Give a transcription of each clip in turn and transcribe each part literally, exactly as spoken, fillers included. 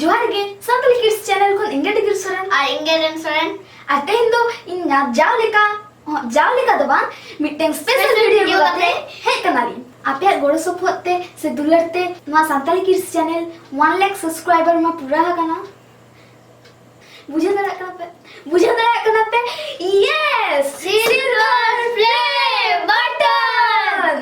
ᱡᱚᱦᱟᱨ ᱜᱮ, Santali kids channel ᱠᱷᱚᱱ ᱤᱧ ᱜᱮ ᱰᱤᱜᱽᱨᱤ ᱥᱚᱨᱮᱱ᱾ ᱟᱨ ᱤᱧ ᱜᱮ ᱨᱮᱱ ᱥᱚᱨᱮᱱ᱾ ᱟᱨ ᱛᱮᱦᱮᱧ ᱫᱚ ᱤᱧ ᱡᱟᱣ ᱞᱮᱠᱟ, ᱦᱚᱸ, ᱡᱟᱣ ᱞᱮᱠᱟ ᱫᱚ ᱵᱟᱝ, ᱢᱤᱫᱴᱮᱱ ᱥᱯᱮᱥᱟᱞ ᱥᱯᱮᱥᱟᱞ ᱵᱷᱤᱰᱤᱭᱳ ᱵᱷᱤᱰᱤᱭᱳ ᱠᱟᱛᱮ ᱠᱟᱛᱮ ᱦᱮᱡ ᱠᱟᱱᱟᱞᱤᱧ᱾ ᱟᱯᱮᱭᱟᱜ ᱜᱚᱲᱚ ᱥᱚᱯᱚᱦᱚᱫ ᱛᱮ ᱥᱮ ᱫᱩᱞᱟᱹᱲ ᱛᱮ ᱱᱚᱣᱟ Santali kids channel one lakh subscriber ᱢᱟ ᱯᱩᱨᱟᱹ ᱟᱠᱟᱱᱟ᱾ ᱵᱩᱡᱷᱟᱹᱣ ᱫᱟᱲᱮᱭᱟᱜ ᱠᱟᱱᱟ ᱯᱮ? ᱵᱩᱡᱷᱟᱹᱣ ᱫᱟᱲᱮᱭᱟᱜ ᱠᱟᱱᱟ ᱯᱮ? Yes! Silver play button!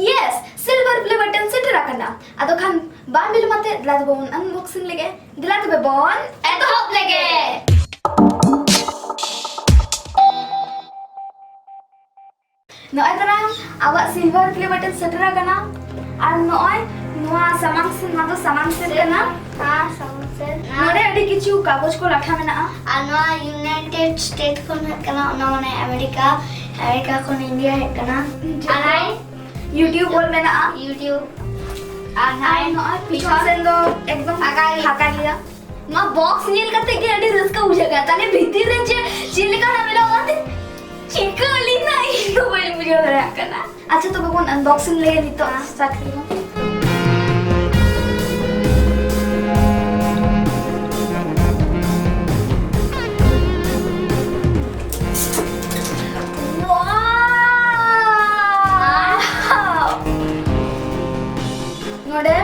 Yes, silver play button ᱥᱮᱴᱮᱨ ᱟᱠᱟᱱᱟ᱾ ᱟᱫᱚ ᱠᱷᱟᱱ ᱵᱟᱝ ᱵᱤᱞᱚᱢ ᱟᱛᱮ ᱫᱮᱞᱟ ᱫᱚᱵᱚᱱ unboxing ᱞᱮᱜᱮ᱾ ᱫᱮᱞᱟ ᱛᱚᱵᱮ ᱵᱚᱱ ᱮᱛᱚᱦᱚᱵ ᱞᱮᱜᱮ᱾ ᱱᱚᱜᱼᱚᱭ ᱛᱟᱞᱟᱝ ᱟᱵᱚᱣᱟᱜ silver play button ᱥᱮᱴᱮᱨ ᱟᱠᱟᱱᱟ᱾ ᱟᱨ ᱱᱚᱜᱼᱚᱭ ᱱᱚᱣᱟ ᱥᱟᱢᱟᱝ ᱥᱮᱫ, ᱱᱚᱣᱟ ᱫᱚ ᱥᱟᱢᱟᱝ ᱥᱮᱫ ᱠᱟᱱᱟ᱾ ᱦᱮᱸ, ᱥᱟᱢᱟᱝ ᱥᱮᱫ᱾ ᱱᱚᱰᱮ ᱟᱹᱰᱤ ᱠᱤᱪᱷᱩ ᱠᱟᱜᱚᱡᱽ ᱠᱚ ᱞᱟᱴᱷᱟ ᱢᱮᱱᱟᱜᱼᱟ᱾ ᱟᱨ ᱱᱚᱣᱟ United States ᱠᱷᱚᱱ ᱦᱮᱡ ᱠᱟᱱᱟ, ᱚᱱᱟ ᱢᱟᱱᱮ ᱟᱢᱮᱨᱤᱠᱟ, ᱟᱢᱮᱨᱤᱠᱟ ᱠᱷᱚᱱ ᱤᱱᱰᱤᱭᱟ ᱦᱮᱡ ᱠᱟᱱᱟ᱾ ᱡᱚᱛᱚ ᱟᱨ ᱱᱚᱜᱼᱚᱭ YouTube ᱚᱞ ᱢᱮᱱᱟᱜᱼᱟ᱾ YouTube᱾ ᱟᱨ ᱟᱨ ᱱᱚᱜᱼᱚᱭ ᱱᱚᱜᱼᱚᱭ ᱯᱤᱪᱷᱚᱱ ᱯᱤᱪᱷᱚᱱ ᱥᱮᱱ ᱫᱚ ᱮᱠᱫᱚᱢ ᱯᱷᱟᱸᱠᱟ ᱜᱮᱭᱟ᱾ ᱯᱷᱟᱸᱠᱟ ᱜᱮᱭᱟ᱾ ᱱᱚᱣᱟ ᱵᱚᱠᱥ ᱧᱮᱞ ᱠᱟᱛᱮ ᱜᱮ ᱟᱹᱰᱤ ᱨᱟᱹᱥᱠᱟᱹ ᱵᱩᱡᱷᱟᱹᱜ ᱠᱟᱱᱟ᱾ ᱛᱟᱦᱞᱮ ᱵᱷᱤᱛᱤᱨ ᱨᱮ ᱪᱮᱫ, ᱪᱮᱫ ᱞᱮᱠᱟᱱᱟᱜ ᱢᱮᱱᱟᱜᱼᱟ, ᱚᱱᱟᱛᱮ ᱪᱤᱠᱟᱹ ᱞᱮᱱᱟ ᱤᱧ ᱫᱚ ᱵᱟᱹᱧ ᱵᱩᱡᱷᱟᱹᱣ ᱫᱟᱲᱮᱭᱟᱜ ᱠᱟᱱᱟ᱾ ᱟᱪᱪᱷᱟ, ᱛᱚᱵᱮ ᱵᱚᱱ unboxing ᱞᱮᱜᱮ ᱱᱤᱛᱚᱜ᱾ ᱦᱮᱸ᱾ Start ᱞᱮᱜᱮ ᱵᱚᱱ᱾ Wow! ᱱᱚᱰᱮ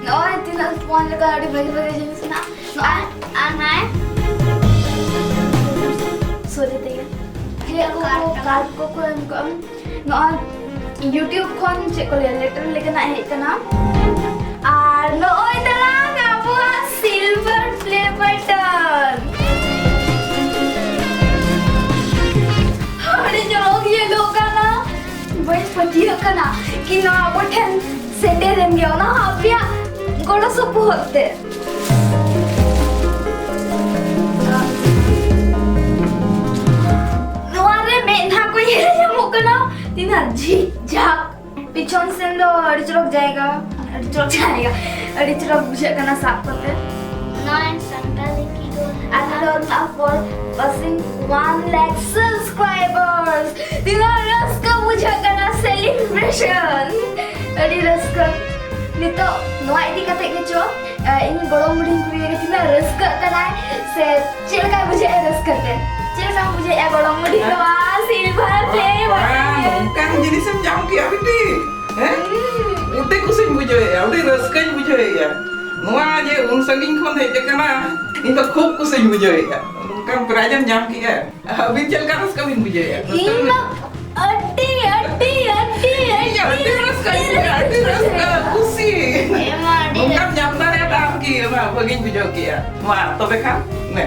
ᱱᱚᱜᱼᱚᱭ ᱛᱤᱱᱟᱹᱜ ᱥᱯᱚᱧᱡᱽ ᱞᱮᱠᱟ ᱟᱹᱰᱤ ᱵᱷᱟᱜᱮ ᱵᱷᱟᱜᱮ ᱡᱤᱱᱤᱥ ᱢᱮᱱᱟᱜᱼᱟ᱾ ᱱᱚᱜᱼᱚᱭ ᱟᱨ ᱱᱚᱜᱼᱚᱭ ᱥᱚᱡᱷᱮ ᱛᱮᱜᱮ ᱪᱮᱫ ᱠᱚ ᱠᱟᱨᱰ ᱠᱟᱱᱟ᱾ ᱠᱟᱨᱰ ᱠᱚᱠᱚ ᱮᱢ ᱠᱟᱜᱼᱟ᱾ ᱱᱚᱜᱼᱚᱭ YouTube ᱠᱷᱚᱱ ᱪᱮᱫ ᱠᱚ ᱞᱟᱹᱭᱟ, ᱞᱮᱴᱟᱨ ᱞᱮᱠᱟᱱᱟᱜ ᱦᱮᱡ ᱠᱟᱱᱟ᱾ ᱟᱨ ᱱᱚᱜᱼᱚᱭ ᱛᱟᱞᱟᱝ ᱟᱵᱚᱣᱟᱜ silver play button᱾ ᱟᱹᱰᱤ ᱪᱚᱨᱚᱠ ᱧᱮᱞᱚᱜ ᱠᱟᱱᱟ᱾ ᱵᱟᱹᱧ ᱯᱟᱹᱛᱭᱟᱹᱜ ᱠᱟᱱᱟ ᱠᱤ ᱱᱚᱣᱟ ᱟᱵᱚ ᱴᱷᱮᱱ ᱥᱮᱴᱮᱨᱮᱱ ᱜᱮᱭᱟ, ᱚᱱᱟ ᱦᱚᱸ ᱟᱯᱮᱭᱟᱜ ᱜᱚᱲᱚ ᱥᱚᱯᱚᱦᱚᱫ ᱛᱮ᱾ ᱱᱚᱣᱟ ᱨᱮ ᱢᱮᱫᱦᱟ ᱠᱚ ᱧᱮᱞ ᱧᱟᱢᱚᱜ ᱠᱟᱱᱟ, ᱛᱤᱱᱟᱹᱜ ᱡᱷᱤᱠ ᱡᱷᱟᱠ᱾ ᱯᱤᱪᱷᱚᱱ ᱥᱮᱱ ᱫᱚ ᱟᱹᱰᱤ ᱪᱚᱨᱚᱠ ᱡᱟᱭᱜᱟ, ᱟᱹᱰᱤ ᱪᱚᱨᱚᱠ ᱡᱟᱭᱜᱟ, ᱟᱹᱰᱤ ᱪᱚᱨᱚᱠ ᱵᱩᱡᱷᱟᱹᱜ ᱠᱟᱱᱟ ᱥᱟᱵ ᱠᱟᱛᱮ᱾ ᱱᱚᱣᱟ ᱥᱟᱱᱛᱟᱲᱤ ᱠᱤ ᱫᱚ ᱟᱨ ᱱᱚᱣᱟ ᱫᱚ ᱱᱚᱣᱟ for passing one lakh subscribers᱾ ᱛᱤᱱᱟᱹᱜ ᱨᱟᱹᱥᱠᱟᱹ ᱵᱩᱡᱷᱟᱹᱜ ᱠᱟᱱᱟ, celebration, ᱟᱹᱰᱤ ᱨᱟᱹᱥᱠᱟᱹ᱾ ᱱᱤᱛᱚᱜ ᱱᱚᱣᱟ ᱤᱫᱤ ᱠᱟᱛᱮ ᱜᱮ ᱪᱚ, ᱮ, ᱤᱧ ᱜᱚᱲᱚᱢ ᱨᱟᱹᱥᱠᱟᱹᱜ ᱠᱟᱱᱟᱭ ᱥᱮ ᱪᱮᱫ ᱞᱮᱠᱟᱭ ᱵᱩᱡᱷᱟᱹᱣᱮᱫᱼᱟ ᱨᱟᱹᱥᱠᱟᱹ ᱛᱮ? ᱪᱮᱫ ᱞᱮᱠᱟᱢ ᱵᱩᱡᱷᱟᱹᱣᱮᱫᱼᱟ ᱜᱚᱲᱚᱢ ᱵᱩᱰᱷᱤ ᱱᱚᱣᱟ ᱥᱤᱞᱵᱷᱟᱨ ᱯᱞᱮ ᱵᱟᱴᱚᱱ ᱧᱮᱞ? ᱱᱚᱝᱠᱟᱱ ᱡᱤᱱᱤᱥᱮᱢ ᱧᱟᱢ ᱠᱮᱜᱼᱟ ᱵᱤᱴᱤ, ᱦᱮᱸ? ᱦᱩᱸ᱾ ᱟᱹᱰᱤ ᱠᱩᱥᱤᱧ ᱵᱩᱡᱷᱟᱹᱣᱮᱫᱼᱟ, ᱟᱹᱰᱤ ᱨᱟᱹᱥᱠᱟᱹᱧ ᱵᱩᱡᱷᱟᱹᱣᱮᱫᱼᱟ᱾ ᱱᱚᱣᱟ ᱡᱮ ᱩᱱ ᱥᱟᱺᱜᱤᱧ ᱠᱷᱚᱱ ᱦᱮᱡ ᱟᱠᱟᱱᱟ, ᱤᱧ ᱫᱚ ᱠᱷᱩᱵ ᱠᱩᱥᱤᱧ ᱵᱩᱡᱷᱟᱹᱣᱮᱫᱼᱟ᱾ ᱱᱚᱝᱠᱟᱱ prize ᱮᱢ ᱧᱟᱢ ᱠᱮᱜᱼᱟ, ᱟᱹᱵᱤᱱ ᱪᱮᱫ ᱞᱮᱠᱟ ᱨᱟᱹᱥᱠᱟᱹ ᱵᱤᱱ ᱵᱩᱡᱷᱟᱹᱣᱮᱫᱼᱟ? ᱤᱧ ᱢᱟ ᱟᱹᱰᱤ, ᱟᱹᱰᱤ, ᱟᱹᱰᱤ, ᱤᱧ ᱟᱹᱰᱤ ᱨᱟᱹᱥᱠᱟᱹᱧ ᱵᱩᱡᱷᱟᱹᱣᱟ, ᱟᱹᱰᱤ ᱨᱟᱹᱥᱠᱟᱹ, ᱠᱩᱥᱤ᱾ ᱦᱮᱸ ᱢᱟ, ᱟᱹᱰᱤ ᱱᱚᱝᱠᱟᱢ ᱨᱟᱹᱥᱠᱟᱹ᱾ ᱧᱟᱢ ᱫᱟᱲᱮᱭᱟᱫᱟ ᱟᱢ ᱠᱤ? ᱚᱱᱟ ᱵᱷᱟᱹᱜᱤᱧ ᱵᱩᱡᱷᱟᱹᱣ ᱠᱮᱜᱼᱟ᱾ ᱢᱟ, ᱛᱚᱵᱮ ᱠᱷᱟᱱ, ᱱᱮ᱾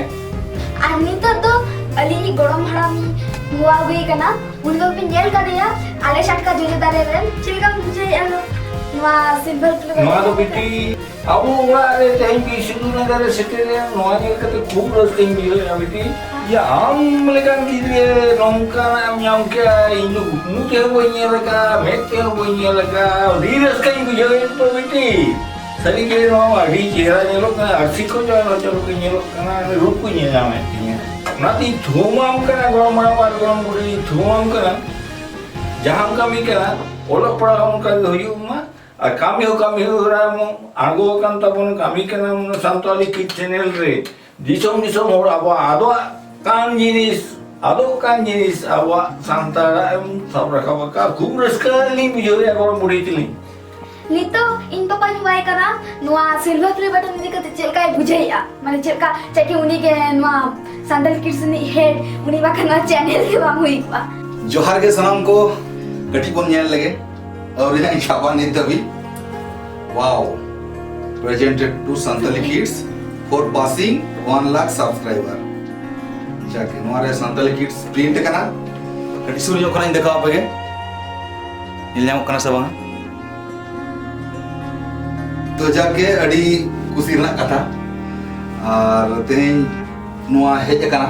ᱟᱨ ᱱᱤᱛᱚᱜ ᱫᱚ ᱟᱹᱞᱤᱧᱤᱡ ᱜᱚᱲᱚᱢ ᱦᱟᱲᱟᱢᱤᱧ ᱦᱚᱦᱚ ᱟᱹᱜᱩᱭᱮ ᱠᱟᱱᱟ᱾ ᱩᱱᱤ ᱫᱚ ᱵᱤᱱ ᱧᱮᱞ ᱠᱟᱫᱮᱭᱟ ᱟᱞᱮ ᱪᱷᱟᱴᱠᱟ ᱡᱚᱡᱚ ᱫᱟᱨᱮ ᱨᱮ᱾ ᱪᱮᱫ ᱞᱮᱠᱟᱢ ᱵᱩᱡᱷᱟᱹᱣᱮᱫᱼᱟ ᱱᱚᱣᱟ ᱥᱤᱞᱵᱷᱟᱨ ᱯᱞᱮ? ᱱᱚᱣᱟ ᱫᱚ ᱵᱤᱴᱤ ᱟᱵᱚ ᱚᱲᱟᱜ ᱨᱮ ᱛᱮᱦᱮᱧ ᱵᱤᱨ ᱥᱤᱫᱩ ᱱᱟᱜᱟᱨ ᱨᱮ ᱥᱮᱴᱮᱨ ᱮᱱ, ᱱᱚᱣᱟ ᱧᱮᱞ ᱠᱟᱛᱮ ᱠᱷᱩᱵ ᱨᱟᱹᱥᱠᱟᱹᱧ ᱵᱩᱡᱷᱟᱹᱣᱮᱫᱼᱟ ᱵᱤᱴᱤ᱾ ᱡᱮ ᱟᱢ ᱞᱮᱠᱟᱱ ᱜᱤᱫᱽᱨᱟᱹ ᱱᱚᱝᱠᱟᱱᱟᱜ ᱮᱢ ᱧᱟᱢ ᱠᱮᱜᱼᱟ, ᱤᱧ ᱫᱚ ᱠᱩᱠᱢᱩ ᱛᱮᱦᱚᱸ ᱵᱟᱹᱧ ᱧᱮᱞ ᱟᱠᱟᱫᱼᱟ, ᱢᱮᱫ ᱛᱮᱦᱚᱸ ᱵᱟᱹᱧ ᱧᱮᱞ ᱟᱠᱟᱫᱼᱟ᱾ ᱟᱹᱰᱤ ᱨᱟᱹᱥᱠᱟᱹᱧ ᱵᱩᱡᱷᱟᱹᱣᱮᱫ ᱛᱚ ᱵᱤᱴᱤ᱾ ᱥᱟᱹᱨᱤ ᱜᱮ ᱱᱚᱣᱟ ᱢᱟ ᱟᱹᱰᱤ ᱪᱮᱦᱨᱟ ᱧᱮᱞᱚᱜ ᱠᱟᱱᱟ, ᱟᱨᱥᱤ ᱠᱚ ᱪᱚ ᱟᱨᱚ ᱪᱚᱨᱚᱠ ᱜᱮ ᱧᱮᱞᱚᱜ ᱠᱟᱱᱟ, ᱨᱩᱯ ᱠᱚ ᱧᱮᱞ ᱧᱟᱢᱮᱫ ᱛᱤᱧᱟ᱾ ᱚᱱᱟᱛᱤᱧ ᱛᱷᱩᱢᱟᱢ ᱠᱟᱱᱟ ᱜᱚᱲᱚᱢ ᱦᱟᱲᱟᱢ ᱟᱨ ᱜᱚᱲᱚᱢ ᱵᱩᱰᱷᱤ, ᱛᱷᱩᱢᱟᱢ ᱠᱟᱱᱟ᱾ ᱡᱟᱦᱟᱸᱢ ᱠᱟᱹᱢᱤ ᱠᱟᱱᱟ, ᱚᱞᱚᱜ ᱯᱟᱲᱦᱟᱣ ᱚᱱᱠᱟ ᱜᱮ ᱦᱩᱭᱩᱜ ᱢᱟ᱾ ᱟᱨ ᱠᱟᱹᱢᱤ ᱦᱚᱸ ᱠᱟᱹᱢᱤ ᱦᱚᱨᱟ ᱢᱚ-, ᱟᱬᱜᱚ ᱟᱠᱟᱱ ᱛᱟᱵᱚᱱ, ᱠᱟᱹᱢᱤ ᱠᱟᱱᱟ ᱵᱚᱱ ᱥᱟᱱᱛᱟᱞᱤ ᱠᱤᱰ ᱪᱮᱱᱮᱞ ᱨᱮ᱾ ᱫᱤᱥᱚᱢ ᱫᱤᱥᱚᱢ ᱦᱚᱲ ᱟᱵᱚᱣᱟᱜ ᱟᱫᱚᱜ ᱠᱟᱱ ᱡᱤᱱᱤᱥ, ᱟᱫᱚᱜ ᱠᱟᱱ ᱡᱤᱱᱤᱥ ᱟᱵᱚᱣᱟᱜ ᱥᱟᱱᱛᱟᱲᱟᱜ ᱮᱢ ᱥᱟᱵ ᱨᱟᱠᱟᱵ ᱟᱠᱟᱫ᱾ ᱠᱷᱩᱵ ᱨᱟᱹᱥᱠᱟᱹ ᱞᱤᱧ ᱵᱩᱡᱷᱟᱹᱣᱮᱫᱼᱟ ᱜᱚᱲᱚᱢ ᱵᱩᱰᱷᱤ ᱛᱟᱹᱞᱤᱧ᱾ ᱱᱤᱛᱚᱜ ᱤᱧ ᱯᱟᱯᱟᱧ ᱦᱚᱦᱚᱣᱟᱭ ᱠᱟᱱᱟ, ᱱᱚᱣᱟ ᱥᱤᱞᱵᱷᱟᱨ ᱯᱞᱮ ᱵᱟᱴᱚᱱ ᱤᱫᱤ ᱠᱟᱛᱮ ᱪᱮᱫ ᱞᱮᱠᱟᱭ ᱵᱩᱡᱷᱟᱹᱣᱮᱫᱼᱟ, ᱢᱟᱱᱮ ᱪᱮᱫ ᱞᱮᱠᱟ, ᱪᱮᱫ ᱠᱤ ᱩᱱᱤ ᱜᱮ ᱱᱚᱣᱟ ᱥᱟᱱᱛᱟᱞᱤ ᱠᱤᱰᱥ ᱨᱤᱱᱤᱡ ᱦᱮᱰ, ᱩᱱᱤ ᱵᱟᱠᱷᱟᱱ ᱱᱚᱣᱟ ᱪᱮᱱᱮᱞ ᱜᱮ ᱵᱟᱝ ᱦᱩᱭ ᱠᱚᱜᱼᱟ᱾ ᱡᱚᱦᱟᱨ ᱜᱮ ᱥᱟᱱᱟᱢ ᱠᱚ, ᱠᱟᱹᱴᱤᱡ ᱵᱚᱱ ᱧᱮᱞ ᱞᱮᱜᱮ᱾ ᱟᱹᱣᱨᱤ ᱦᱟᱸᱜ ᱤᱧ ᱥᱟᱵᱟ ᱱᱤᱛ ᱫᱷᱟᱹᱵᱤᱡ᱾ Wow, presented to Santali Kids for passing one lakh subscriber. ᱡᱟᱠ, ᱱᱚᱣᱟ ᱨᱮ Santali Kids print ᱠᱟᱱᱟ᱾ ᱠᱟᱹᱴᱤᱡ ᱥᱩᱨ ᱧᱚᱜ ᱠᱷᱚᱱᱟᱜ ᱤᱧ ᱫᱮᱠᱷᱟᱣ ᱟᱯᱮ ᱜᱮ, ᱧᱮᱞ ᱧᱟᱢᱚᱜ ᱠᱟᱱᱟ ᱥᱮ ᱵᱟᱝᱟ? ᱛᱚ ᱡᱟᱠ ᱜᱮ, ᱟᱹᱰᱤ ᱠᱩᱥᱤ ᱨᱮᱱᱟᱜ ᱠᱟᱛᱷᱟ᱾ ᱟᱨ ᱛᱮᱦᱮᱧ ᱱᱚᱣᱟ ᱦᱮᱡ ᱟᱠᱟᱱᱟ,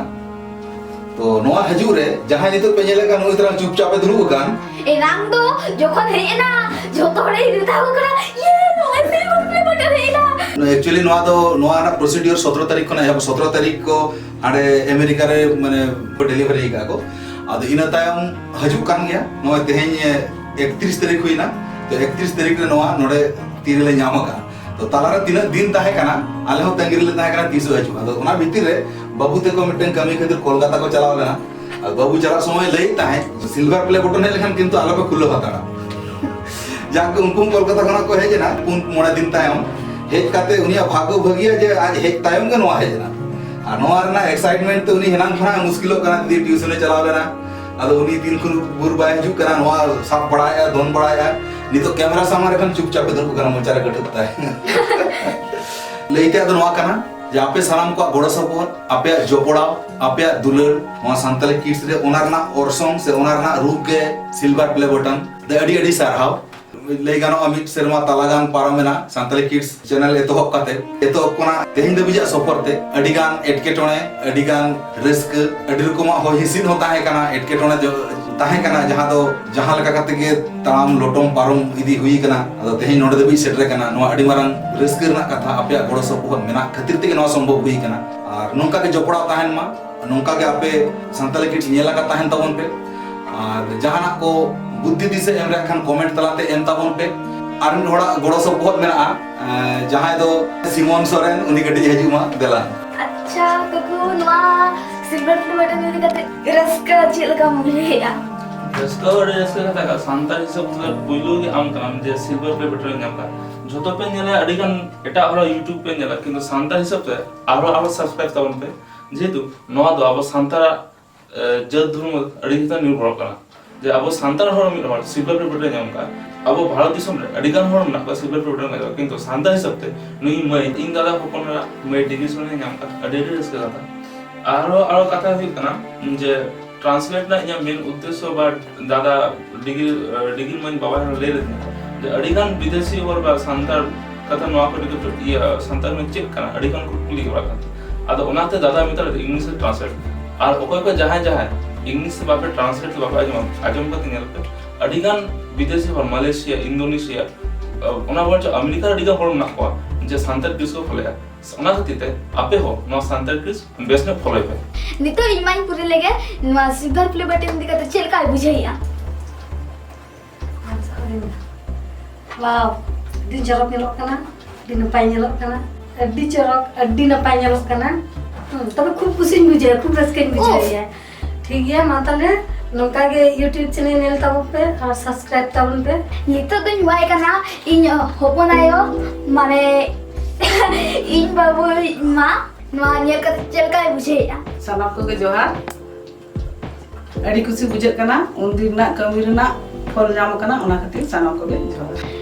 ᱛᱚ, ᱱᱚᱣᱟ ᱦᱤᱡᱩᱜ ᱨᱮ ᱡᱟᱦᱟᱸᱭ ᱱᱤᱛᱚᱜ ᱯᱮ ᱧᱮᱞᱮᱫ ᱠᱟᱱ, ᱱᱩᱭ ᱛᱟᱨᱟ ᱪᱩᱯᱪᱟᱯ ᱮ ᱫᱩᱲᱩᱵ ᱟᱠᱟᱱ᱾ ᱮᱱᱟᱝ ᱫᱚ ᱡᱚᱠᱷᱚᱱ ᱦᱮᱡ ᱮᱱᱟ, ᱡᱚᱛᱚ ᱦᱚᱲᱮ ᱢᱮᱛᱟ ᱠᱚ ᱠᱟᱱᱟ, "ᱤᱭᱮ, ᱱᱚᱜᱼᱚᱭ ᱥᱤᱞᱵᱷᱟᱨ ᱯᱞᱮ ᱵᱟᱴᱚᱱ ᱦᱮᱡ ᱮᱱᱟ!" No, actually ᱱᱚᱣᱟ ᱫᱚ, ᱱᱚᱣᱟ ᱨᱮᱱᱟᱜ procedure ᱥᱚᱛᱨᱚ ᱛᱟᱹᱨᱤᱠᱷ ᱠᱷᱚᱱᱟᱜ ᱮᱦᱚᱵ, ᱥᱚᱛᱨᱚ ᱛᱟᱹᱨᱤᱠᱷ ᱠᱚ ᱦᱟᱸᱰᱮ ᱟᱢᱮᱨᱤᱠᱟ ᱨᱮ, ᱢᱟᱱᱮ, ᱠᱚ delivery ᱟᱠᱟᱫ ᱠᱚ᱾ ᱟᱫᱚ ᱤᱱᱟᱹ ᱛᱟᱭᱚᱢ ᱦᱤᱡᱩᱜ ᱠᱟᱱ ᱜᱮᱭᱟ᱾ ᱱᱚᱜᱼᱚᱭ ᱛᱮᱦᱮᱧ, ᱮ, ᱮᱠᱛᱨᱤᱥ ᱛᱟᱹᱨᱤᱠᱷ ᱦᱩᱭᱱᱟ, ᱛᱚ ᱮᱠᱛᱨᱤᱥ ᱛᱟᱹᱨᱤᱠᱷ ᱨᱮ ᱱᱚᱣᱟ ᱱᱚᱰᱮ ᱛᱤᱨᱮᱞᱮ ᱧᱟᱢ ᱟᱠᱟᱫᱼᱟ᱾ ᱛᱚ ᱛᱟᱞᱟᱨᱮ ᱛᱤᱱᱟᱹᱜ ᱫᱤᱱ ᱛᱟᱦᱮᱸ ᱠᱟᱱᱟ, ᱟᱞᱮ ᱦᱚᱸ ᱛᱟᱺᱜᱤ ᱨᱮᱞᱮ ᱛᱟᱦᱮᱸ ᱠᱟᱱᱟ ᱛᱤᱥᱚᱜ ᱦᱤᱡᱩᱜᱼᱟ᱾ ᱟᱫᱚ ᱚᱱᱟ ᱵᱷᱤᱛᱤᱨ ᱨᱮ ᱵᱟᱹᱵᱩ ᱛᱟᱠᱚ ᱢᱤᱫᱴᱟᱝ ᱠᱟᱹᱢᱤ ᱠᱷᱟᱹᱛᱤᱨ ᱠᱳᱞᱠᱟᱛᱟ ᱠᱚ ᱪᱟᱞᱟᱣ ᱞᱮᱱᱟ᱾ ᱟᱨ ᱵᱟᱹᱵᱩ ᱪᱟᱞᱟᱜ ᱥᱚᱢᱚᱭ ᱞᱟᱹᱭᱮᱫ ᱛᱟᱦᱮᱸᱫ, silver play button ᱦᱮᱡ ᱞᱮᱠᱷᱟᱱ ᱠᱤᱱᱛᱩ ᱟᱞᱚᱯᱮ ᱠᱷᱩᱞᱟᱹᱣ ᱦᱟᱛᱟᱲᱟ᱾ ᱡᱟᱠ, ᱩᱱᱠᱩ ᱠᱳᱞᱠᱟᱛᱟ ᱠᱷᱚᱱᱟᱜ ᱠᱚ ᱦᱮᱡ ᱮᱱᱟ, ᱯᱩᱱ ᱢᱚᱬᱮ ᱫᱤᱱ ᱛᱟᱭᱚᱢ ᱦᱮᱡ ᱠᱟᱛᱮ ᱩᱱᱤᱭᱟᱜ ᱵᱷᱟᱜᱽᱜᱚ ᱵᱷᱟᱹᱜᱤᱭᱟ ᱡᱮ ᱟᱡ ᱦᱮᱡ ᱛᱟᱭᱚᱢ ᱜᱮ ᱱᱚᱣᱟ ᱦᱮᱡ ᱮᱱᱟ᱾ ᱟᱨ ᱱᱚᱣᱟ ᱨᱮᱱᱟᱜ excitement ᱛᱮ ᱩᱱᱤ ᱦᱮᱱᱟᱝ ᱠᱷᱚᱱᱟᱜ ᱮ ᱢᱩᱥᱠᱤᱞᱚᱜ ᱠᱟᱱᱟ, ᱫᱤᱫᱤ ᱴᱤᱭᱩᱥᱚᱱᱮ ᱪᱟᱞᱟᱣ ᱞᱮᱱᱟ᱾ ᱟᱫᱚ ᱩᱱᱤ ᱛᱤᱱ ᱠᱷᱚᱱ ᱵᱷᱳᱨ ᱵᱟᱭ ᱦᱤᱡᱩᱜ ᱠᱟᱱᱟ, ᱱᱚᱣᱟ ᱥᱟᱵ ᱵᱟᱲᱟᱭᱮᱫᱼᱟ, ᱫᱚᱱ ᱵᱟᱲᱟᱭᱮᱫᱼᱟ᱾ ᱱᱤᱛᱚᱜ ᱠᱮᱢᱮᱨᱟ ᱥᱟᱢᱟᱝ ᱨᱮ ᱠᱷᱟᱱ ᱪᱩᱯᱪᱟᱯ ᱮ ᱫᱩᱲᱩᱵ ᱠᱟᱱᱟ, ᱢᱚᱪᱟ ᱨᱮ ᱠᱟᱹᱴᱩᱵ ᱛᱟᱭ᱾ ᱞᱟᱹᱭᱛᱮ ᱟᱫᱚ ᱱᱚᱣᱟ ᱠᱟᱱᱟ ᱡᱮ ᱟᱯᱮ ᱥᱟᱱᱟᱢ ᱠᱚᱣᱟᱜ ᱜᱚᱲᱚ ᱥᱚᱯᱚᱦᱚᱫ, ᱟᱯᱮᱭᱟᱜ ᱡᱚᱯᱲᱟᱣ, ᱟᱯᱮᱭᱟᱜ ᱫᱩᱞᱟᱹᱲ ᱱᱚᱣᱟ ᱥᱟᱱᱛᱟᱞᱤ ᱠᱤᱰᱥ ᱨᱮ, ᱚᱱᱟ ᱨᱮᱱᱟᱜ ᱚᱨᱥᱚᱝ ᱥᱮ ᱚᱱᱟ ᱨᱮᱱᱟᱜ ᱨᱩᱯ ᱜᱮ silver play button᱾ ᱟᱹᱰᱤ ᱟᱹᱰᱤ ᱥᱟᱨᱦᱟᱣ᱾ ᱞᱟᱹᱭ ᱜᱟᱱᱚᱜᱼᱟ, ᱢᱤᱫ ᱥᱮᱨᱢᱟ ᱛᱟᱞᱟ ᱜᱟᱱ ᱯᱟᱨᱚᱢᱮᱱᱟ ᱥᱟᱱᱛᱟᱞᱤ ᱠᱤᱰᱥ ᱪᱮᱱᱮᱞ ᱮᱛᱚᱦᱚᱵ ᱠᱟᱛᱮ᱾ ᱮᱛᱚᱦᱚᱵ ᱠᱷᱚᱱᱟᱜ ᱛᱮᱦᱮᱧ ᱫᱷᱟᱹᱵᱤᱡᱟᱜ ᱥᱚᱯᱷᱚᱨ ᱛᱮ ᱟᱹᱰᱤ ᱜᱟᱱ ᱮᱴᱠᱮᱴᱚᱬᱮ, ᱟᱹᱰᱤ ᱜᱟᱱ ᱨᱟᱹᱥᱠᱟᱹ, ᱟᱹᱰᱤ ᱨᱚᱠᱚᱢᱟᱜ ᱦᱚᱭ ᱦᱤᱸᱥᱤᱫ ᱦᱚᱸ ᱛᱟᱦᱮᱸ ᱠᱟᱱᱟ, ᱮᱴᱠᱮᱴᱚᱬᱮ ᱡᱚ-, ᱛᱟᱦᱮᱸ ᱠᱟᱱᱟ, ᱡᱟᱦᱟᱸ ᱫᱚ ᱡᱟᱦᱟᱸ ᱞᱮᱠᱟ ᱠᱟᱛᱮ ᱜᱮ ᱛᱟᱲᱟᱢ ᱞᱚᱴᱚᱢ ᱯᱟᱨᱚᱢ ᱤᱫᱤ ᱦᱩᱭ ᱠᱟᱱᱟ᱾ ᱟᱫᱚ ᱛᱮᱦᱮᱧ ᱱᱚᱰᱮ ᱫᱷᱟᱹᱵᱤᱡ ᱥᱮᱴᱮᱨ ᱟᱠᱟᱱᱟ, ᱱᱚᱣᱟ ᱟᱹᱰᱤ ᱢᱟᱨᱟᱝ ᱨᱟᱹᱥᱠᱟᱹ ᱨᱮᱱᱟᱜ ᱠᱟᱛᱷᱟ᱾ ᱟᱯᱮᱭᱟᱜ ᱜᱚᱲᱚ ᱥᱚᱯᱚᱦᱚᱫ ᱢᱮᱱᱟᱜ ᱠᱷᱟᱹᱛᱤᱨ ᱛᱮᱜᱮ ᱱᱚᱣᱟ ᱥᱚᱢᱵᱷᱚᱵ ᱦᱩᱭ ᱠᱟᱱᱟ᱾ ᱟᱨ ᱱᱚᱝᱠᱟ ᱜᱮ ᱡᱚᱯᱲᱟᱣ ᱛᱟᱦᱮᱱ ᱢᱟ, ᱱᱚᱝᱠᱟ ᱜᱮ ᱟᱯᱮ ᱥᱟᱱᱛᱟᱞᱤ ᱠᱤᱰᱥ ᱧᱮᱞ ᱟᱠᱟᱫ ᱛᱟᱦᱮᱱ ᱛᱟᱵᱚᱱ ᱯᱮ᱾ ᱟᱨ ᱡᱟᱦᱟᱱᱟᱜ ᱠᱚ ᱵᱩᱫᱽᱫᱷᱤ ᱫᱤᱥᱟᱹ ᱮᱢ ᱨᱮᱭᱟᱜ ᱠᱷᱟᱱ comment ᱛᱟᱞᱟᱛᱮ ᱮᱢ ᱛᱟᱵᱚᱱ ᱯᱮ᱾ ᱟᱨ ᱢᱤᱫ ᱦᱚᱲᱟᱜ ᱜᱚᱲᱚ ᱥᱚᱯᱚᱦᱚᱫ ᱢᱮᱱᱟᱜᱼᱟ, ᱮᱸ, ᱡᱟᱦᱟᱸᱭ ᱫᱚ ᱥᱤᱢᱚᱱ ᱥᱚᱨᱮᱱ, ᱩᱱᱤ ᱠᱟᱹᱴᱤᱡ ᱦᱤᱡᱩᱜ ᱢᱟ, ᱫᱮᱞᱟ᱾ ᱟᱪᱪᱷᱟ ᱠᱟᱠᱩ, ᱱᱚᱣᱟ silver play button ᱤᱫᱤ ᱠᱟᱛᱮ ᱨᱟᱹᱥᱠᱟᱹ ᱪᱮᱫ ᱞᱮᱠᱟᱢ ᱵᱩᱡᱷᱟᱹᱣᱮᱫᱼᱟ? ᱨᱟᱹᱥᱠᱟᱹ ᱟᱹᱰᱤ ᱨᱟᱹᱥᱠᱟᱹ ᱠᱟᱛᱷᱟ ᱠᱟᱱᱟ᱾ ᱥᱟᱱᱛᱟᱲ ᱦᱤᱥᱟᱹᱵ ᱛᱮᱫᱚ ᱯᱩᱭᱞᱩ ᱜᱮ ᱟᱢ ᱠᱟᱱᱟᱢ ᱡᱮ silver play button ᱧᱟᱢ ᱠᱟᱜ᱾ ᱡᱷᱚᱛᱚ ᱯᱮ ᱧᱮᱞᱟ, ᱟᱹᱰᱤ ᱜᱟᱱ ᱮᱴᱟᱜ ᱦᱚᱲᱟᱜ YouTube ᱯᱮ ᱧᱮᱞᱟ, ᱠᱤᱱᱛᱩ ᱥᱟᱱᱛᱟᱲ ᱦᱤᱥᱟᱹᱵ ᱛᱮ ᱟᱨᱦᱚᱸ, ᱟᱨᱦᱚᱸ subscribe ᱛᱟᱵᱚᱱ ᱯᱮ, ᱡᱮᱦᱮᱛᱩ ᱱᱚᱣᱟ ᱫᱚ ᱟᱵᱚ ᱥᱟᱱᱛᱟᱲᱟᱜ ᱮ, ᱡᱟᱹᱛ ᱫᱷᱚᱨᱢᱚ ᱟᱹᱰᱤ ᱠᱟᱛᱮ ᱱᱤᱨᱵᱷᱚᱨᱚᱜ ᱠᱟᱱᱟ᱾ ᱡᱮ ᱟᱵᱚ ᱥᱟᱱᱛᱟᱲ ᱦᱚᱲ ᱢᱤᱫ ᱦᱚᱲ silver play button ᱧᱟᱢ ᱠᱟᱜᱼᱟ᱾ ᱟᱵᱚ ᱵᱷᱟᱨᱚᱛ ᱫᱤᱥᱚᱢ ᱨᱮ ᱟᱹᱰᱤ ᱜᱟᱱ ᱦᱚᱲ ᱢᱮᱱᱟᱜ ᱠᱚᱣᱟ silver play button ᱧᱟᱢ ᱠᱟᱜᱼᱟ, ᱠᱤᱱᱛᱩ ᱥᱟᱱᱛᱟᱲ ᱦᱤᱥᱟᱹᱵ ᱛᱮ ᱱᱩᱭ ᱢᱟᱹᱭ, ᱤᱧ ᱫᱟᱫᱟ ᱦᱚᱯᱚᱱ ᱨᱮᱱᱟᱜ ᱢᱟᱹᱭ degree ᱥᱚᱨᱮᱱᱮ ᱧᱟᱢ ᱠᱟᱜᱼᱟ, ᱟᱹᱰᱤ ᱟᱹᱰᱤ ᱨᱟᱹᱥᱠᱟᱹ ᱠᱟᱛᱷᱟ᱾ ᱟᱨᱦᱚᱸ, ᱟᱨᱦᱚᱸ ᱠᱟᱛᱷᱟ ᱦᱩᱭᱩᱜ ᱠᱟᱱᱟ ᱡᱮ translate ᱨᱮᱱᱟᱜ ᱤᱧᱟᱹᱜ main ᱩᱫᱽᱫᱮᱥᱥᱚ ᱵᱟ ᱫᱟᱫᱟ ᱰᱤᱜᱤ, ᱰᱤᱜᱤ ᱢᱟᱹᱧ ᱵᱟᱵᱟ ᱦᱚᱸ ᱞᱟᱹᱭ ᱞᱮᱫ ᱛᱟᱦᱮᱸᱫ ᱡᱮ ᱟᱹᱰᱤ ᱜᱟᱱ ᱵᱤᱫᱮᱥᱤ ᱦᱚᱲ ᱵᱟ ᱥᱟᱱᱛᱟᱲ ᱠᱟᱛᱷᱟ ᱱᱚᱣᱟ ᱠᱚ ᱤᱫᱤ ᱠᱟᱛᱮ ᱤᱭᱟᱹ ᱥᱟᱱᱛᱟᱲ ᱢᱟᱱᱮ ᱪᱮᱫ ᱠᱟᱱᱟ, ᱟᱹᱰᱤ ᱜᱟᱱ ᱠᱚ ᱠᱩᱞᱤ ᱵᱟᱲᱟᱜ ᱠᱟᱱ ᱛᱟᱦᱮᱸᱫ᱾ ᱟᱫᱚ ᱚᱱᱟᱛᱮ ᱫᱟᱫᱟ ᱢᱮᱛᱟ ᱫᱮ English ᱨᱮ translate ᱢᱮ᱾ ᱟᱨ ᱚᱠᱚᱭ ᱠᱚ ᱡᱟᱦᱟᱸᱭ ᱡᱟᱦᱟᱸᱭ English ᱛᱮ ᱵᱟᱯᱮ translate ᱛᱮ ᱵᱟᱯᱮ ᱟᱸᱡᱚᱢᱟ, ᱟᱸᱡᱚᱢ ᱠᱟᱛᱮ ᱧᱮᱞ ᱯᱮ, ᱟᱹᱰᱤ ᱜᱟᱱ ᱵᱤᱫᱮᱥᱤ ᱦᱚᱲ, ᱢᱟᱞᱮᱥᱤᱭᱟ, ᱤᱱᱫᱳᱱᱮᱥᱤᱭᱟ, ᱟᱹ, ᱚᱱᱟ ᱵᱚᱨᱪᱚ ᱟᱢᱮᱨᱤᱠᱟ ᱨᱮ ᱟᱹᱰᱤ ᱜᱟᱱ ᱦᱚᱲ ᱢᱮᱱᱟᱜ ᱠᱚᱣᱟ ᱡᱮ ᱥᱟᱱᱛᱟᱲ ᱠᱤᱥ ᱠᱚ ᱯᱷᱚᱞᱳᱭᱟ᱾ ᱚᱱᱟ ᱠᱷᱟᱹᱛᱤᱨ ᱛᱮ ᱟᱯᱮ ᱦᱚᱸ ᱱᱚᱣᱟ ᱥᱟᱱᱛᱟᱲ ᱠᱤᱥ ᱵᱮᱥ ᱧᱚᱜ ᱯᱷᱚᱞᱳᱭ ᱯᱮ᱾ ᱱᱤᱛᱚᱜ ᱤᱧ ᱢᱟᱧ ᱠᱩᱞᱤ ᱞᱮᱜᱮ, ᱱᱚᱣᱟ silver play button ᱤᱫᱤ ᱠᱟᱛᱮ ᱪᱮᱫ ᱞᱮᱠᱟᱭ ᱵᱩᱡᱷᱟᱹᱣᱮᱫᱼᱟ? ᱟᱢ ᱥᱟᱵ ᱠᱟᱹᱫᱤᱧ ᱢᱮ᱾ Wow, ᱟᱹᱰᱤ ᱪᱚᱨᱚᱠ ᱧᱮᱞᱚᱜ ᱠᱟᱱᱟ᱾ ᱟᱹᱰᱤ ᱱᱟᱯᱟᱭ ᱧᱮᱞᱚᱜ ᱠᱟᱱᱟ, ᱟᱹᱰᱤ ᱪᱚᱨᱚᱠ, ᱟᱹᱰᱤ ᱱᱟᱯᱟᱭ ᱧᱮᱞᱚᱜ ᱠᱟᱱᱟ᱾ ᱦᱩᱸ, ᱛᱚᱵᱮ ᱠᱷᱩᱵ ᱠᱩᱥᱤᱧ ᱵᱩᱡᱷᱟᱹᱣᱟ, ᱠᱷᱩᱵ ᱨᱟᱹᱥᱠᱟᱹᱧ ᱵᱩᱡᱷᱟᱹᱣ ᱩᱯᱷ᱾ ᱜᱮᱭᱟ᱾ ᱴᱷᱤᱠ ᱜᱮᱭᱟ, ᱢᱟ ᱛᱟᱦᱞᱮ ᱱᱚᱝᱠᱟ ᱜᱮ YouTube channel ᱧᱮᱞ ᱛᱟᱵᱚᱱ ᱯᱮ ᱟᱨ subscribe ᱛᱟᱵᱚᱱ ᱯᱮ᱾ ᱱᱤᱛᱚᱜ ᱫᱚᱧ ᱵᱟᱭ ᱠᱟᱱᱟ, ᱤᱧ ᱦᱚᱯᱚᱱ ᱟᱭᱳ, ᱢᱟᱱᱮ ᱤᱧ ᱵᱟᱹᱵᱩ, ᱤᱧ ᱢᱟ ᱱᱚᱣᱟ ᱧᱮᱞ ᱠᱟᱛᱮ ᱪᱮᱫ ᱞᱮᱠᱟᱭ ᱵᱩᱡᱷᱟᱹᱣᱮᱫᱼᱟ᱾ ᱥᱟᱱᱟᱢ ᱠᱚᱜᱮ ᱡᱚᱦᱟᱨ᱾ ᱟᱹᱰᱤ ᱠᱩᱥᱤ ᱵᱩᱡᱷᱟᱹᱜ ᱠᱟᱱᱟ, ᱩᱱᱫᱤᱱ ᱨᱮᱱᱟᱜ ᱠᱟᱹᱢᱤ ᱨᱮᱱᱟᱜ ᱯᱷᱚᱞ ᱧᱟᱢ ᱟᱠᱟᱱᱟ, ᱚᱱᱟ ᱠᱷᱟᱹᱛᱤᱨ ᱥᱟᱱᱟᱢ ᱠᱚᱜᱮ ᱡᱚᱦᱟᱨ᱾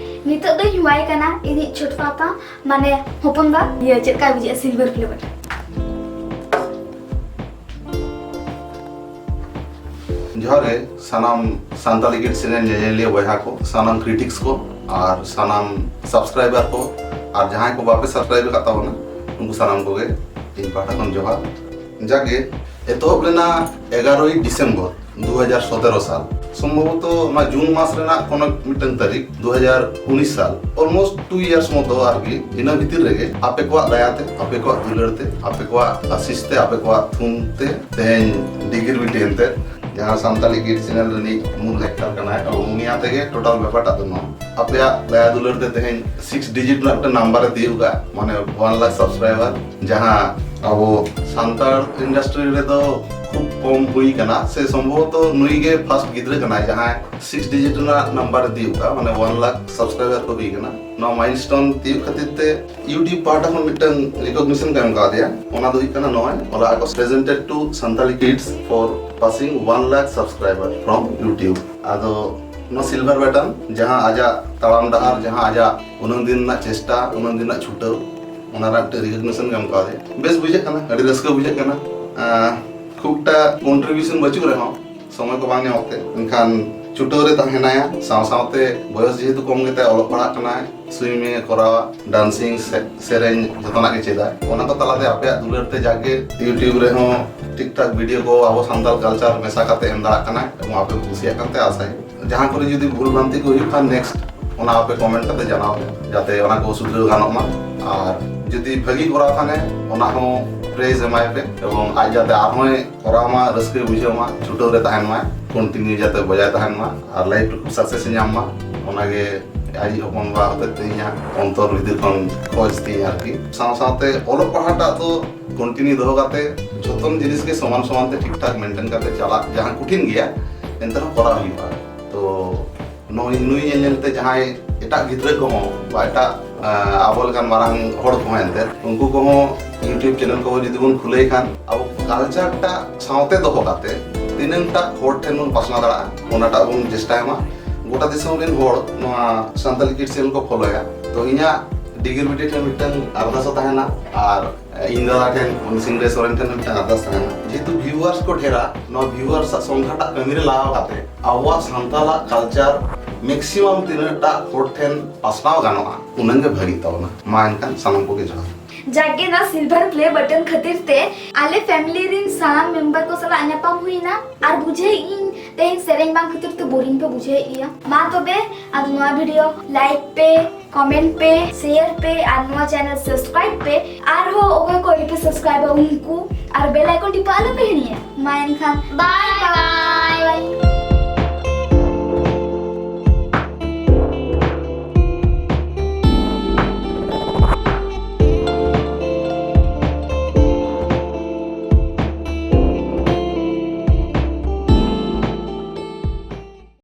ᱱᱤᱛᱚᱜ ᱫᱚᱧ ᱦᱮᱣᱟᱭ ᱠᱟᱱᱟ ᱤᱧᱤᱡ ᱪᱷᱳᱴ ᱯᱟᱯᱟ, ᱢᱟᱱᱮ ᱦᱚᱯᱚᱱ ᱵᱟ, ᱤᱭᱟᱹ ᱪᱮᱫ ᱞᱮᱠᱟᱭ ᱵᱩᱡᱷᱟᱹᱜᱼᱟ silver play button᱾ ᱡᱚᱦᱟᱨ ᱜᱮ ᱥᱟᱱᱟᱢ ᱥᱟᱱᱛᱟᱲᱤ ᱜᱤᱫ ᱥᱮᱨᱮᱧ ᱧᱮᱧᱮᱞᱤᱭᱟᱹ ᱵᱚᱭᱦᱟ ᱠᱚ, ᱥᱟᱱᱟᱢ critics ᱠᱚ ᱟᱨ ᱥᱟᱱᱟᱢ subscriber ᱠᱚ, ᱟᱨ ᱡᱟᱦᱟᱸᱭ ᱠᱚ ᱵᱟᱯᱮ subscribe ᱟᱠᱟᱫ ᱛᱟᱵᱚᱱᱟ, ᱩᱱᱠᱩ ᱥᱟᱱᱟᱢ ᱠᱚᱜᱮ ᱤᱧ ᱯᱟᱦᱴᱟ ᱠᱷᱚᱱ ᱡᱚᱦᱟᱨ᱾ ᱡᱟᱜᱮ ᱮᱛᱚᱦᱚᱵ ᱞᱮᱱᱟ ᱮᱜᱟᱨᱳᱭ ᱰᱤᱥᱮᱢᱵᱚᱨ ᱫᱩ ᱦᱟᱡᱟᱨ ᱥᱚᱛᱮᱨᱚ ᱥᱟᱞ, ᱥᱚᱢᱵᱷᱚᱵᱚᱛᱚ ᱚᱱᱟ ᱡᱩᱱ ᱢᱟᱥ ᱨᱮᱱᱟᱜ ᱠᱳᱱᱳ ᱢᱤᱫᱴᱟᱝ ᱛᱟᱹᱨᱤᱠᱷ, ᱫᱩ ᱦᱟᱡᱟᱨ ᱩᱱᱤᱥ ᱥᱟᱞ, almost two years ᱢᱚᱛᱚ ᱟᱨᱠᱤ᱾ ᱤᱱᱟᱹ ᱵᱷᱤᱛᱤᱨ ᱨᱮᱜᱮ ᱟᱯᱮ ᱠᱚᱣᱟᱜ ᱫᱟᱭᱟ ᱛᱮ, ᱟᱯᱮ ᱠᱚᱣᱟᱜ ᱫᱩᱞᱟᱹᱲ ᱛᱮ, ᱟᱯᱮ ᱠᱚᱣᱟᱜ ᱟᱥᱤᱥ ᱛᱮ, ᱟᱯᱮ ᱠᱚᱣᱟᱜ ᱛᱷᱩᱢ ᱛᱮ ᱛᱮᱦᱮᱧ ᱰᱤᱜᱤᱨ ᱵᱤᱴᱤ ᱮᱱᱛᱮ ᱡᱟᱦᱟᱸ ᱥᱟᱱᱛᱟᱲᱤ ᱜᱤᱫ ᱥᱮᱨᱮᱧ ᱨᱤᱱᱤᱡ ᱢᱩᱞ actor ᱠᱟᱱᱟᱭ, ᱟᱵᱚ ᱩᱱᱤ ᱟᱛᱮ ᱜᱮ total ᱵᱮᱯᱟᱨ ᱴᱟᱜ ᱫᱚ ᱱᱚᱣᱟ᱾ ᱟᱯᱮᱭᱟᱜ ᱫᱟᱭᱟ ᱫᱩᱞᱟᱹᱲ ᱛᱮ ᱛᱮᱦᱮᱧ six digit ᱨᱮᱱᱟᱜ ᱢᱤᱫᱴᱮᱱ number ᱮ ᱛᱤᱭᱳᱜ ᱠᱟᱜᱼᱟ, ᱢᱟᱱᱮ one lakh subscriber, ᱡᱟᱦᱟᱸ ᱟᱵᱚ ᱥᱟᱱᱛᱟᱲ industry ᱨᱮᱫᱚ ᱠᱷᱩᱵ ᱠᱚᱢ ᱦᱩᱭ ᱠᱟᱱᱟ, ᱥᱮ ᱥᱚᱢᱵᱷᱚᱵᱚᱛᱚ ᱱᱩᱭ ᱜᱮ first ᱜᱤᱫᱽᱨᱟᱹ ᱠᱟᱱᱟᱭ ᱡᱟᱦᱟᱸᱭ six digit ᱨᱮᱱᱟᱜ number ᱮ ᱛᱤᱭᱳᱜ ᱠᱟᱜᱼᱟ, ᱢᱟᱱᱮ one lakh subscriber ᱠᱚ ᱦᱩᱭ ᱠᱟᱱᱟ᱾ ᱱᱚᱣᱟ milestone ᱛᱤᱭᱳᱜ ᱠᱷᱟᱹᱛᱤᱨ ᱛᱮ YouTube ᱯᱟᱦᱴᱟ ᱠᱷᱚᱱ ᱢᱤᱫᱴᱟᱝ recognition ᱠᱚ ᱮᱢ ᱠᱟᱣᱫᱮᱭᱟ᱾ ᱚᱱᱟ ᱫᱚ ᱦᱩᱭᱩᱜ ᱠᱟᱱᱟ ᱱᱚᱜᱼᱚᱭ ᱚᱞ ᱟᱠᱟᱫ ᱠᱚ, "Presented to Santali Kids for passing one lakh subscriber from YouTube." ᱟᱫᱚ ᱱᱚᱣᱟ silver button, ᱡᱟᱦᱟᱸ ᱟᱡᱟᱜ ᱛᱟᱲᱟᱢ ᱰᱟᱦᱟᱨ, ᱡᱟᱦᱟᱸ ᱟᱡᱟᱜ ᱩᱱᱟᱹᱜ ᱫᱤᱱ ᱨᱮᱱᱟᱜ ᱪᱮᱥᱴᱟ, ᱩᱱᱟᱹᱜ ᱫᱤᱱ ᱨᱮᱱᱟᱜ ᱪᱷᱩᱴᱟᱹᱣ, ᱚᱱᱟ ᱨᱮᱱᱟᱜ ᱢᱤᱫᱴᱮᱱ recognition ᱠᱚ ᱮᱢ ᱠᱟᱣᱫᱮᱭᱟ᱾ ᱵᱮᱥ ᱵᱩᱡᱷᱟᱹᱜ ᱠᱟᱱᱟ, ᱟᱹᱰᱤ ᱨᱟᱹᱥᱠᱟᱹ ᱵᱩᱡᱷᱟᱹᱜ ᱠᱟᱱᱟ᱾ ᱟᱸ, ᱠᱷᱩᱵᱴᱟ contribution ᱵᱟᱹᱪᱩᱜ ᱨᱮᱦᱚᱸ, ᱥᱚᱢᱚᱭ ᱠᱚ ᱵᱟᱝ ᱧᱟᱢᱚᱜ ᱛᱮ, ᱢᱮᱱᱠᱷᱟᱱ ᱪᱷᱩᱴᱟᱹᱣ ᱨᱮ ᱛᱟᱦᱮᱸ ᱦᱮᱱᱟᱭᱟ᱾ ᱥᱟᱶ ᱥᱟᱶᱛᱮ ᱵᱚᱭᱚᱥ ᱡᱮᱦᱮᱛᱩ ᱠᱚᱢ ᱜᱮᱛᱟᱭᱟ, ᱚᱞᱚᱜ ᱯᱟᱲᱦᱟᱜ ᱠᱟᱱᱟᱭ, swimming ᱮ ᱠᱚᱨᱟᱣᱟ, dancing, ᱥᱮ-, ᱥᱮᱨᱮᱧ, ᱡᱚᱛᱚᱱᱟᱜ ᱜᱮ ᱪᱮᱫᱟᱭ᱾ ᱚᱱᱟ ᱠᱚ ᱛᱟᱞᱟᱛᱮ ᱟᱯᱮᱭᱟᱜ ᱫᱩᱞᱟᱹᱲ ᱛᱮ ᱡᱟᱜᱮ YouTube ᱨᱮᱦᱚᱸ ᱴᱷᱤᱠ ᱴᱷᱟᱠ video ᱠᱚ ᱟᱵᱚ ᱥᱟᱱᱛᱟᱲ culture ᱢᱮᱥᱟ ᱠᱟᱛᱮ ᱮᱢ ᱫᱟᱲᱮᱭᱟᱜ ᱠᱟᱱᱟᱭ, ᱮᱵᱚᱝ ᱟᱯᱮ ᱯᱮ ᱠᱩᱥᱤᱭᱟᱜ ᱠᱟᱱᱛᱮ ᱟᱥᱟᱭ᱾ ᱡᱟᱦᱟᱸ ᱠᱚᱨᱮ ᱡᱩᱫᱤ ᱵᱷᱩᱞ ᱵᱷᱨᱟᱱᱛᱤ ᱠᱚ ᱦᱩᱭᱩᱜ ᱠᱷᱟᱱ, next ᱚᱱᱟ ᱟᱯᱮ comment ᱠᱟᱛᱮ ᱡᱟᱱᱟᱣ ᱯᱮ, ᱡᱟᱛᱮ ᱚᱱᱟ ᱠᱚ ᱥᱩᱫᱷᱨᱟᱹᱣ ᱜᱟᱱᱚᱜ ᱢᱟ᱾ ᱟᱨ ᱡᱩᱫᱤ ᱵᱷᱟᱹᱜᱤ ᱠᱚᱨᱟᱣ ᱠᱷᱟᱱᱮ, ᱚᱱᱟ ᱦᱚᱸ praise ᱮᱢᱟᱭ ᱯᱮ, ᱮᱵᱚᱝ ᱟᱡ ᱡᱟᱛᱮ ᱟᱨᱦᱚᱸᱭ ᱠᱚᱨᱟᱣ ᱢᱟ, ᱨᱟᱹᱥᱠᱟᱹᱭ ᱵᱩᱡᱷᱟᱹᱣ ᱢᱟ, ᱪᱷᱩᱴᱟᱹᱣ ᱨᱮ ᱛᱟᱦᱮᱱ ᱢᱟᱭ, continue ᱡᱟᱛᱮ ᱵᱚᱡᱟᱭ ᱛᱟᱦᱮᱱ ᱢᱟ, ᱟᱨ life ᱨᱮ ᱠᱷᱩᱵ success ᱮ ᱧᱟᱢ ᱢᱟ, ᱚᱱᱟᱜᱮ ᱟᱡᱤᱡ ᱦᱚᱯᱚᱱ ᱵᱟ ᱦᱚᱛᱮᱡ ᱛᱮ ᱤᱧᱟᱹᱜ ᱚᱱᱛᱚᱨ ᱵᱷᱤᱛᱤᱨ ᱠᱷᱚᱱ ᱠᱷᱚᱡᱽ ᱛᱤᱧ ᱟᱨᱠᱤ᱾ ᱥᱟᱶ ᱥᱟᱶᱛᱮ ᱚᱞᱚᱜ ᱯᱟᱲᱦᱟᱜ ᱴᱟᱜ ᱫᱚ ᱠᱚᱱᱴᱤᱱᱤᱭᱩ ᱫᱚᱦᱚ ᱠᱟᱛᱮ ᱡᱷᱚᱛᱚᱢ ᱡᱤᱱᱤᱥ ᱜᱮ ᱥᱚᱢᱟᱱ ᱥᱚᱢᱟᱱ ᱛᱮ ᱴᱷᱤᱠ ᱴᱷᱟᱠ ᱢᱮᱱᱴᱮᱱ ᱠᱟᱛᱮ ᱪᱟᱞᱟᱜ ᱡᱟᱦᱟᱸ ᱠᱚᱴᱷᱤᱱ ᱜᱮᱭᱟ, ᱮᱱᱛᱮ ᱨᱮᱦᱚᱸ ᱠᱚᱨᱟᱣ ᱦᱩᱭᱩᱜᱼᱟ᱾ ᱛᱚ ᱱᱩᱭ ᱱᱩᱭ ᱧᱮᱞ ᱧᱮᱞ ᱛᱮ ᱡᱟᱦᱟᱸᱭ ᱮᱴᱟᱜ ᱜᱤᱫᱽᱨᱟᱹ ᱠᱚᱦᱚᱸ ᱵᱟ ᱮᱴᱟᱜ ᱟᱵᱚ ᱞᱮᱠᱟᱱ ᱢᱟᱨᱟᱝ ᱦᱚᱲ ᱠᱚᱦᱚᱸ ᱮᱱᱛᱮ ᱩᱱᱠᱩ ᱠᱚᱦᱚᱸ YouTube ᱪᱮᱱᱮᱞ ᱠᱚ ᱡᱩᱫᱤ ᱵᱚᱱ ᱠᱷᱩᱞᱟᱹᱭ ᱠᱷᱟᱱ ᱟᱵᱚ ᱠᱟᱞᱪᱟᱨ ᱴᱟᱜ ᱥᱟᱶᱛᱮ ᱫᱚᱦᱚ ᱠᱟᱛᱮ ᱛᱤᱱᱟᱹᱝ ᱴᱟᱜ ᱦᱚᱲ ᱴᱷᱮᱱ ᱵᱚᱱ ᱯᱟᱥᱱᱟᱣ ᱫᱟᱲᱮᱭᱟᱜᱼᱟ, ᱚᱱᱟᱴᱟᱜ ᱵᱚᱱ ᱪᱮᱥᱴᱟᱭ ᱢᱟ᱾ ᱜᱚᱴᱟ ᱫᱤᱥᱚᱢ ᱨᱮᱱ ᱦᱚᱲ ᱱᱚᱣᱟ ᱥᱟᱱᱛᱟᱞᱤ ᱠᱤᱰᱥ ᱪᱮᱱᱮᱞ ᱠᱚ ᱯᱷᱚᱞᱳᱭᱟ᱾ ᱛᱚ ᱤᱧᱟᱹᱜ ᱰᱤᱜᱤᱨ ᱵᱤᱴᱤ ᱴᱷᱮᱱ ᱢᱤᱫᱴᱟᱝ ᱟᱨᱫᱟᱥ ᱛᱟᱦᱮᱱᱟ ᱟᱨ ᱤᱧ ᱫᱟᱫᱟ ᱴᱷᱮᱱ, ᱩᱱᱤ ᱥᱤᱝᱨᱟᱹᱭ ᱥᱚᱨᱮᱱ ᱴᱷᱮᱱ ᱢᱤᱫᱴᱟᱝ ᱟᱨᱫᱟᱥ ᱛᱟᱦᱮᱱᱟ, ᱡᱮᱦᱮᱛᱩ ᱵᱷᱤᱭᱩᱣᱟᱨᱥ ᱠᱚ ᱰᱷᱮᱨᱟ, ᱱᱚᱣᱟ ᱵᱷᱤᱭᱩᱣᱟᱨᱥ ᱟᱜ ᱥᱚᱝᱠᱷᱟ ᱴᱟᱜ ᱠᱟᱹᱢᱤ ᱨᱮ ᱞᱟᱜᱟᱣ ᱠᱟᱛᱮ ᱟᱵᱚᱣᱟᱜ ᱥᱟᱱᱛᱟᱞᱟᱜ ᱠᱟᱞᱪᱟᱨ ᱢᱮᱠᱥᱤᱢᱟᱢ ᱛᱤᱱᱟᱹᱜ ᱴᱟᱜ ᱦᱚᱲ ᱴᱷᱮᱱ ᱯᱟᱥᱱᱟᱣ ᱜᱟᱱᱚᱜᱼᱟ, ᱩᱱᱟᱹᱝ ᱜᱮ ᱵᱷᱟᱹᱜᱤ ᱛᱟᱵᱚᱱᱟ᱾ ᱢᱟ ᱮᱱᱠᱷᱟᱱ ᱥᱟᱱᱟᱢ ᱠᱚᱜᱮ ᱡᱚᱦᱟᱨ᱾ ᱡᱟᱜᱮ ᱱᱚᱣᱟ ᱥᱤᱞᱵᱷᱟᱨ ᱯᱞᱮ ᱵᱟᱴᱚᱱ ᱠᱷᱟᱹᱛᱤᱨ ᱛᱮ ᱟᱞᱮ ᱯᱷᱮᱢᱤᱞᱤ ᱨᱤᱱ ᱥᱟᱱᱟᱢ ᱢᱮᱢᱵᱟᱨ ᱠᱚ ᱥᱟᱞᱟᱜ ᱧᱟᱯᱟᱢ ᱦᱩᱭᱱᱟ᱾ ᱟᱨ ᱵᱩᱡᱷᱟᱹᱣᱮᱫ ᱤᱧ ᱛᱮᱦᱮᱧ ᱥᱮᱨᱮᱧ ᱵᱟᱝ ᱠᱷᱟᱹᱛᱤᱨ ᱛᱮ ᱵᱳᱨᱤᱝ ᱯᱮ ᱵᱩᱡᱷᱟᱹᱣᱮᱫ ᱜᱮᱭᱟ᱾ ᱢᱟ ᱛᱚᱵᱮ ᱟᱫᱚ ᱱᱚᱣᱟ ᱵᱷᱤᱰᱤᱭᱳ ᱞᱟᱭᱤᱠ ᱯᱮ, ᱠᱚᱢᱮᱱᱴ ᱯᱮ, ᱥᱮᱭᱟᱨ ᱯᱮ ᱟᱨ ᱱᱚᱣᱟ ᱪᱮᱱᱮᱞ ᱥᱟᱵᱥᱠᱨᱟᱭᱤᱵ ᱯᱮ᱾ ᱟᱨᱦᱚᱸ ᱚᱠᱚᱭ ᱠᱚ ᱟᱹᱣᱨᱤ ᱯᱮ ᱥᱟᱵᱥᱠᱨᱟᱭᱤᱵᱟ ᱩᱱᱠᱩ ᱟᱨ ᱵᱮᱞ ᱟᱭᱠᱚᱱ ᱴᱤᱯᱟᱹ ᱟᱞᱚ ᱯᱮ ᱦᱤᱲᱤᱧᱟ᱾ ᱢᱟ ᱮᱱᱠᱷᱟᱱ ᱵᱟᱭ ᱵᱟᱭ᱾